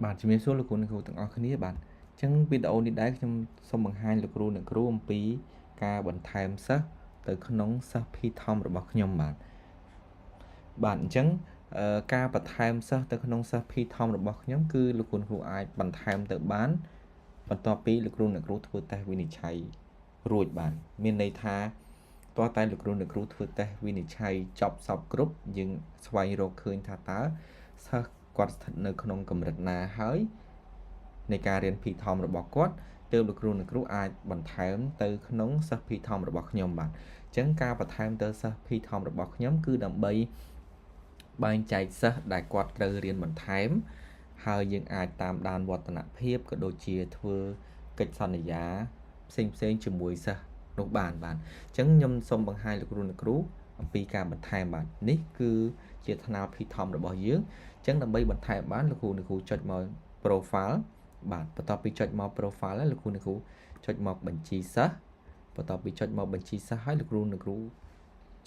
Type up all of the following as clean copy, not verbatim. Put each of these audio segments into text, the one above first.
បាទជំរាបសួរលោកគ្រូអ្នកគ្រូទាំងអស់គ្នាបាទអញ្ចឹងវីដេអូនេះដែរខ្ញុំសូមបង្ហាញលោកគ្រូអ្នកគ្រូអំពីការបន្ថែមសិស្សទៅក្នុងសិស្ស PTOM របស់ខ្ញុំបាទបាទអញ្ចឹងការបន្ថែមសិស្សទៅក្នុងសិស្ស PTOM របស់ខ្ញុំគឺលោកគ្រូអ្នកគ្រូអាចបន្ថែមទៅបានបន្ទាប់ពីលោកគ្រូអ្នកគ្រូធ្វើតេស្តវិនិច្ឆ័យរួចបាទមានន័យថាតើតែលោកគ្រូអ្នកគ្រូធ្វើតេស្តវិនិច្ឆ័យចប់សពគ្រប់យើងស្វែងរកឃើញថាតើសិស្សគាត់ស្ថិតនៅក្នុងកម្រិតណាហើយនៃការរៀន PTOM របស់គាត់ទើបលោកគ្រូអ្នកគ្រូអាចបន្ថែមទៅក្នុងសិស្ស PTOM របស់ខ្ញុំបាទអញ្ចឹងការបន្ថែមទៅសិស្ស PTOM របស់ខ្ញុំគឺដើម្បីបែងចែកសិស្សដែលគាត់ត្រូវរៀនបន្ថែមហើយយើងអាចតាមដានវឌ្ឍនភាពក៏ដូចជាធ្វើកិច្ចសន្យាផ្សេងផ្សេងជាមួយសិស្សនោះបានបាទអញ្ចឹងខ្ញុំសូមបង្ហាញលោកគ្រូអ្នកគ្រូអំពីការបន្ថែមបាទនេះគឺជាថ្នាល PTOM របស់យើងអញ្ចឹងដើម្បីបន្ថែមបានលោកគ្រូអ្នកគ្រូចុចមក profile បាទបន្ទាប់ពីចុចមក profile ហើយលោកគ្រូអ្នកគ្រូចុចមកបញ្ជីសិស្សបន្ទាប់ពីចុចមកបញ្ជីសិស្សហើយលោកគ្រូអ្នកគ្រូ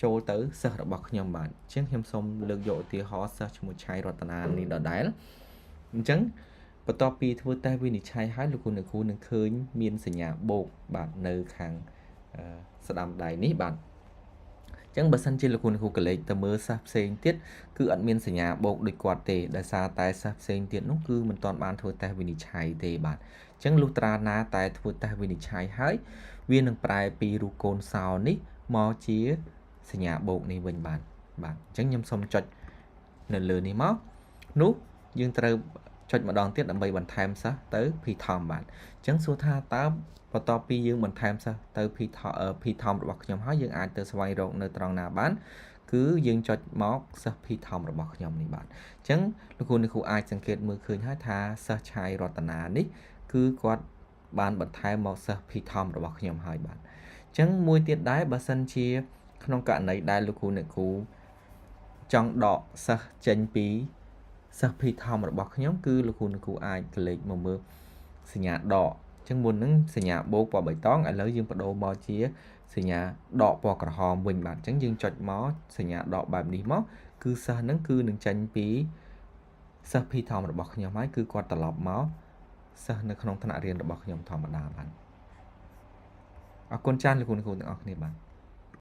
ចូលទៅសិស្សរបស់ខ្ញុំបាទអញ្ចឹងខ្ញុំសូមលើកយកឧទាហរណ៍សិស្សឈ្មោះឆៃរតនានេះដដែលអញ្ចឹងបន្ទាប់ពីធ្វើតេស្តវិនិច្ឆ័យហើយលោកគ្រូអ្នកគ្រូនឹងឃើញមានសញ្ញាបូកបាទនៅខាងស្ដាំដៃនេះបាទអញ្ចឹងបើសិនជាលោកគ្រូអ្នកគ្រូកលេចទៅមើលសិស្សផ្សេងទៀតគឺអត់មានសញ្ញាបូកដូចគាត់ទេដោយសារតែសិស្សផ្សេងទៀតនោះគឺមិនទាន់បានធ្វើតេស្តវិនិច្ឆ័យទេបាទអញ្ចឹងលុះត្រាណាតែធ្វើតេស្តវិនិច្ឆ័យហើយវានឹងប្រែពីរូបកូនសោនេះមកជាសញ្ញាបូកនេះវិញបាទបាទអញ្ចឹងខ្ញុំសូមចុចនៅលើនេះមកនោះយើងត្រូវចុចម្ដងទៀតដើម្បីបន្ថែមសិស្សទៅ PTOM បាទអញ្ចឹងសួរថាតើបន្ទាប់ពីយើងបន្ថែមសិស្សទៅ PTOM របស់ខ្ញុំហើយយើងអាចទៅស្វែងរកនៅត្រង់ណាបានគឺយើងចុចមកសិស្ស PTOM របស់ខ្ញុំនេះបាទអញ្ចឹងលោកគ្រូអ្នកគ្រូអាចសង្កេតមើលឃើញហើយថាសិស្សឆាយរតនានេះគឺគាត់បានបន្ថែមមកសិស្ស PTOM របស់ខ្ញុំហើយបាទអញ្ចឹងមួយទៀតដែរបើសិនជាក្នុងករណីដែលលោកគ្រូអ្នកគ្រូចង់ដកសិស្សចេញពីសិស្ស PTOM របស់ខ្ញុំគឺលោកគ្រូអ្នកគ្រូអាចកលេចមកមើលសញ្ញាដកអញ្ចឹងមុនហ្នឹងសញ្ញាបូកពណ៌បៃតងឥឡូវយើងបដូរមកជាសញ្ញាដកពណ៌ក្រហមវិញបាទអញ្ចឹងយើងចុចមកសញ្ញាដកបែបនេះមកគឺសិស្សហ្នឹងគឺនឹងចេញពីសិស្ស PTOM របស់ខ្ញុំហើយគឺគាត់ត្រឡប់មកសិស្សនៅក្នុងថ្នាក់រៀនរបស់ខ្ញុំធម្មតាបាទអរគុណច្រើនលោកគ្រូអ្នកគ្រូទាំងអស់គ្នាបាទ។